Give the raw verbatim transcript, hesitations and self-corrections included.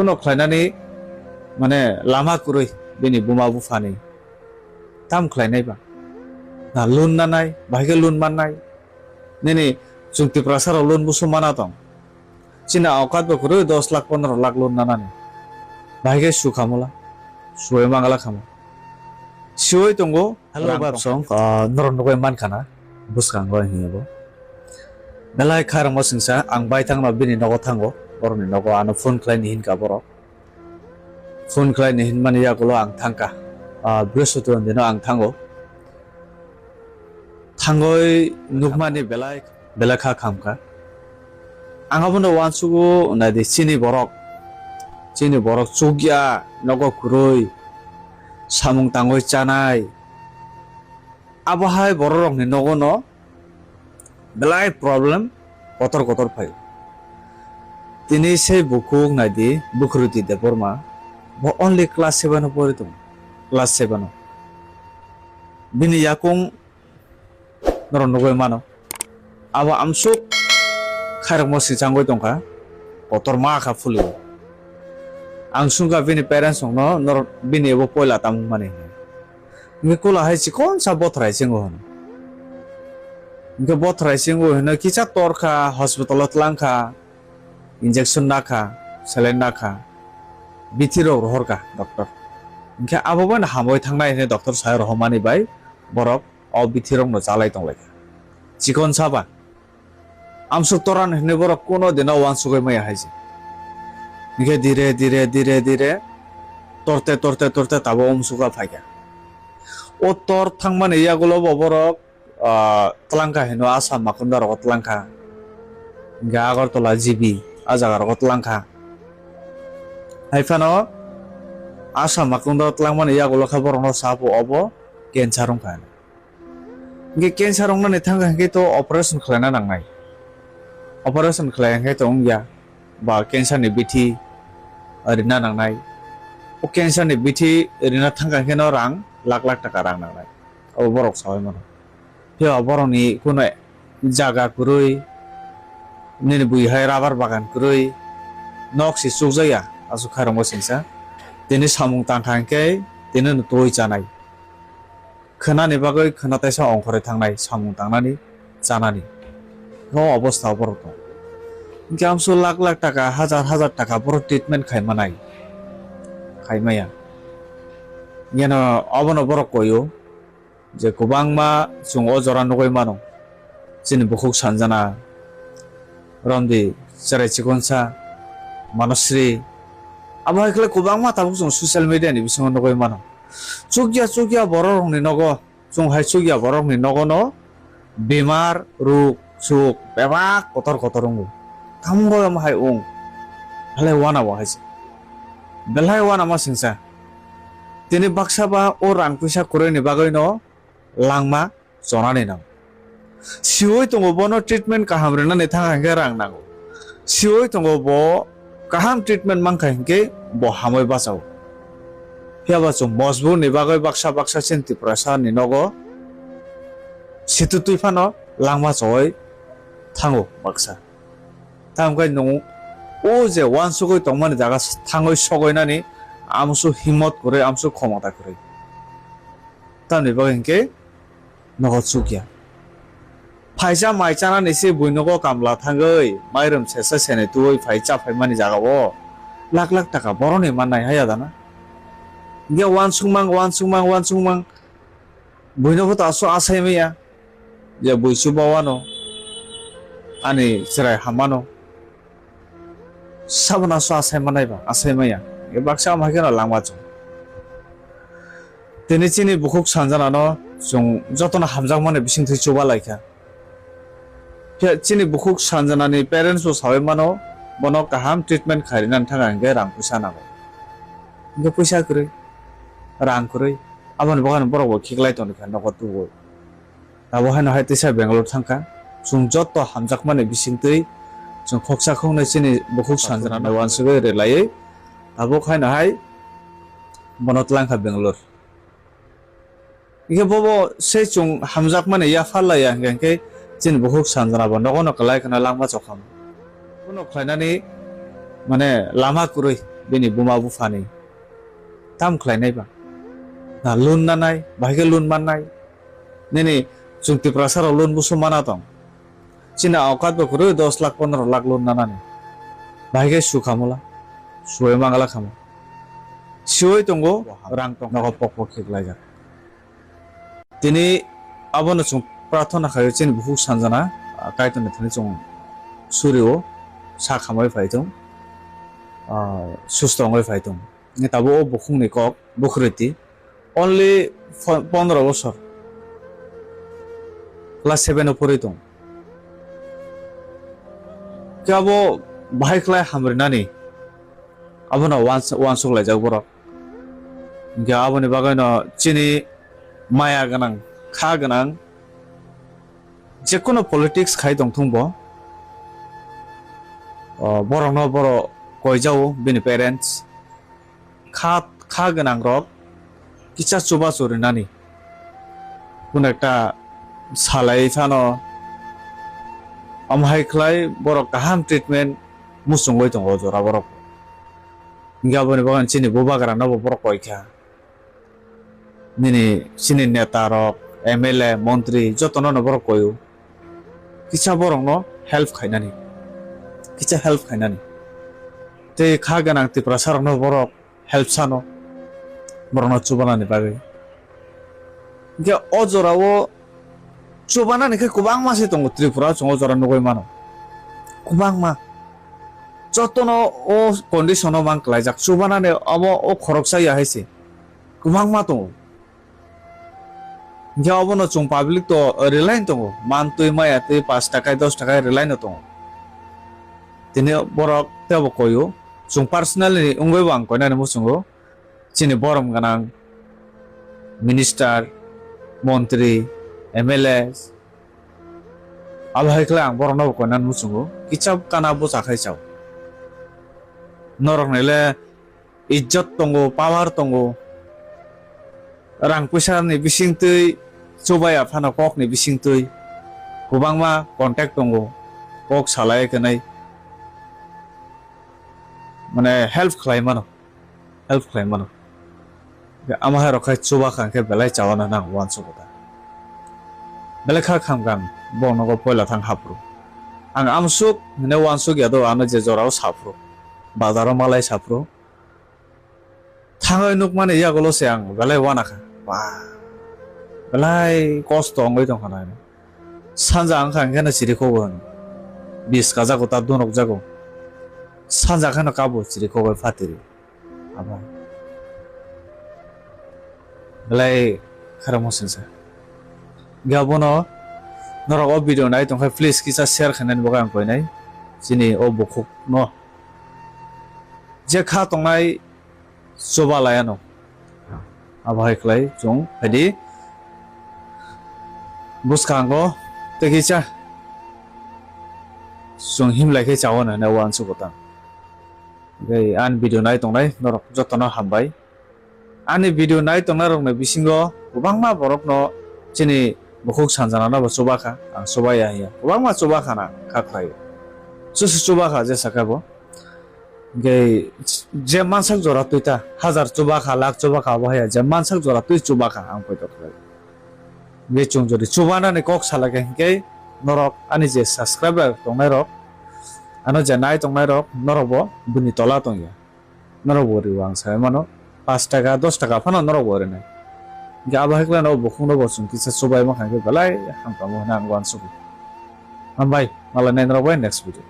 Bono khlainani mane lama kwrwi bini buma buphani. Tam khlainai ba? Na loan nanai, bahai khe loan mannai? Nini chwng Tiprasa rok loan busu mana tong. Chini aukat bo kwrwi dos lakh pondro lakh loan nanani. Bahai khe su khamula, suwi mangala khamo. Siwi tongo. Hello, rang babsong, ah, norok nugwi mankha na, bwskango hinwi bo. Belai khairokma singsa, ang bai thangno bini nogo thango, borokni nogo ano phone khlaini hinkha borok. Phone khlaini hinmani yagulo ang thangkha. Ah, Brihaspatibar dino ang thango. Thangwi nukmani belai, belai kha khamkha. Ang abono uansugo naidi chini borok. Chini borok chukya, nogo kwrwi, samung tangwi chanai. Abo hai bororokni nogono belai problem kotor kotor phaio. Tini sei bukhuk naidi Bukhruti Debbarma, bo only class seven o pori tongo, class seven o. Bini yakung norok nugwi mano. Abo amsuk khairokma singchangwi tongkha, kotorma kha phulio. Ang swngkha bini parents rokno, norok bini abo poila tamung mani hinwi. Hwnkhe kula hai chikonsa bothrai chengo hwno. Hwnkhe bothrai chengo hwno kisa torkha, hospital o tlangkha, injection nakha, saline nakha, bithi rok rohorkha doctor. Hwnkhe abo bai no hamwi thangnai hinwi doctor sai rohormani bai borok o bithi rokno chalai tonglaikha. Chikonsa ba. Amsuk toran hinwi borok kuno dino uansugwi maya hai se. Hingke dire, dire, dire, dire torte, torte, torte tabo umsuka phaikha. O tor thangmani yagulo bo borok, ah, tlangkha hino Assam Makunda rogo tlangkha. Hingke Agartala G B a jaga rogo tlangkha. Hai phano Assam Makunda tlangmani yagulo khe borokno sapo obo cancer wngkha. Hingke cancer wngnani thangkha hingke to operation khlaina nangnai. Operation khlai hingke to wngya ba cancer ni bithi rina nangnai. O cancer ni bithi rina thangkha hingke no rang lakh lakh taka rang nangnai. Abo borok saui mano. Phiya borokni kuno jaga kwrwi, nini bui hai rubber bagan kwrwi, nok se chukjakya aswk khairokma singsa. Tini samung tangkha hingke tini no twi chanai. Khwnani bagwi khwna taisa ongkhorwi thangnai, samung tangnani, chanani. O obostha borok tong. Hingke amsuk lakh lakh taka, hajar hajar taka borok treatment khai manai. Khai maya. Yeno obono borok koyo je kwbangma chwng o jora nugwi mano. Chini bukhuk sanjana, romdi cherai chikonsa, manosri. Abo hai khe kwbangma tabuk chwng social media ni bisingo nugwi mano. Chukya chukya borok rokni nogo, chwng hai chukya borok ni nogo no bemar, ruk, suk, bebak kotor kotor wngo. Tamo bai omo hai wng. Belai wana bo hai se. Belai wana ma singsa. Tini baksa ba o rang puisa kwrwi ni bagwi no langma chonani nango. Siwi tongo bono treatment kaham rwnani thang hingke rang nango. Siwi tongo bo kaham treatment mankha hingke bo hamwi bachao. Phiya ba chwng mojbur ni bagwi baksa baksa chini Tiprasa ni nogo situ twi phano langma chowui thango baksa. Tamo khe nwng o je uansugwi tongmani jaga thangwi sogwi nani amsuk himot kwrwi, amsuk khomota kwrwi. Tamni bagwi hinkhe nogo chukya. Phaisa mai chanani se bui nogo kamla thangwi, mairum sesa sene tuwi phai cha phaimani jagao lakh lakh taka boroni mannai haya dana. Hinkhe uansukmang, uansukmang, uansukmang. Buino bo to aswk asai maya je bui chuba wano, ani chwrai hammano. Sabono aswk asai manai ba, asai maya. E baksa ama haikhe no langma chwng. Tini chini bukhuk sanjanano chwng jotono hamjakmani bisingtwi chuba laikha. Phiya chini bukhuk sanjanani parents bo saui mano, bono kaham treatment khairina thangkha hinkhe rang puisa nango. Hinkhe puisa kwrwi, rang kwrwi, aboni bagwi borok bo khiklai tongkha nogo tubui. Abo haino hai teisa Bangalore thangkha. Chwng joto hamjakmani bisingtwi chwng khoksa khoknwi chini bukhuk sanjanano uansugwi rwlaiwi tabuk haino hai bono twlangkha Bangalore. Hinkhe bobo se chwng hamjakmani yapharlaiya hinkhe, hinkhe chini bukhuk sanjana bo nogo no kwlai kheno langma chokham. Bono khlainani mane lama kwrwi, bini buma buphani tam khlainai ba? Na loan nanai, bahai khe loan mannai? Nini chwng Tiprasa rok loan busu mana tong? Chini aukat bo kwrwi dos lakh pondro lakh loan nanani. Bahai khe su khamula, suwi mangala khamo. Siwi tongo, rang tong nogo pok pok khe klaijak. Tini abono chwng prarthana khaio, chini bukhuk sanjana, ah, Kaitorni thani chwng surio sa khamwi phai thung, ah, susto wngwi phai thung. Tabuk o bukhukni kok, bukhuriti, only fo-, pondro bosor, class seven o pori tong. Khe abo bahai khlai hamrinani, abono uans-, uansuk laijak borok. Hingkhe aboni bagwino chini maya gwnang, kha gwnang, jekono politics khai tongthung bo, o, borokno borok koijao bini parents, kha, kha gwnang rok kisa chubachu rinani. Kunu ekta salai phano omo hai khlai borok kaham treatment muchungwi tongo o jora borok. Hingkhe aboni bagwi chini bubagra no bo borok koi kha. Nini chini neta rok, M L A, montri jotono no borok koio. Kisa borokno help khainani. Kisa help khainani. Tei kha gwnang Tiprasa rokno borok help sano. Borokno chubanani bagwi. Hingkhe o jorao chubanani khe kwbangma se tongo Tripura o chwng o jora nugwi mano. Kwbangma. Jotono o condition o mang klaijak. Chubanani omo o khoroksa ya hai se. Kwbangma tongo. Hingkhe obono chwng public to rely tongo. Man twi maya twi pash taka dos taka rely no tongo. Tini borok tebo koio. Chwng personally wngwi bo ang koinani muchungo. Chini borom gwnang minister, montri, M L A, abo hai khlai ang borokno bo koinani muchungo. Kisa kana bwsa khai chao. Norokni le ijjot tongo, power tongo, rang puisa ni bisingtwi chubaya phano kok ni bisingtwi kwbangma contact tongo, kok salai kwnai, mane help khlai mano, help khlai mano. Ama hai rok khai chuba kha khe belai chawana nang uansuk ta. Belai kha kham kham bo nogo poila thang hapro. Ang amsuk hine uansuk ya do ano je jorao sapro. Bazaro malai sapro. Thangwi nukmani yagulo se ang belai uanakha. Ba. Belai kosto wngwi tongkha na. Sanja wngkha hwnkhe no chirikhogwi hwn. Bis kajago ta dunok jago. Sanja kheno kabo chirikhogwi phatiri. Abo. Belai kharamo singsa. Hwnkhe abono norok o video nai tongkha please kisa share khainani bagwi ang koinai. Chini o bukhukno. Je kha tongnai chuba laiano. Abo hai khlai chwng phaidi bwskango tei kisa chwng himlai khe chao hwnwi uansuk ta. Tei ani video nai tongnai norok jotono hambai. Ani video nai tongnai rokni bisingo kwbangma borokno chini bukhuk sanjana no bo chuba kha, ang chuba ya hiya. Kwbangma chuba kha na kha khlai. Susu chuba kha jesa khe bo. Hingke je mansak jora twi ta, hajar chuba kha, lakh chuba kha, abo haya, je mansak jora twi chuba kha, ang poito khlai. Hingke chwng jodi chubanani kok salai khe, hingke norok ani je subscriber tongnai rok, ano je nai tongnai rok, norok bo bini tola tongya. Norok bo rio ang sai mano, pash taka, dos taka phano norok bo rinai. Hingke abo hai khlai no bukhuk no bo chwng kisa chubai ma kha, hingke belai hamkamo hwnwi ang uansukgo. Hambai, malai nai norok bai next video.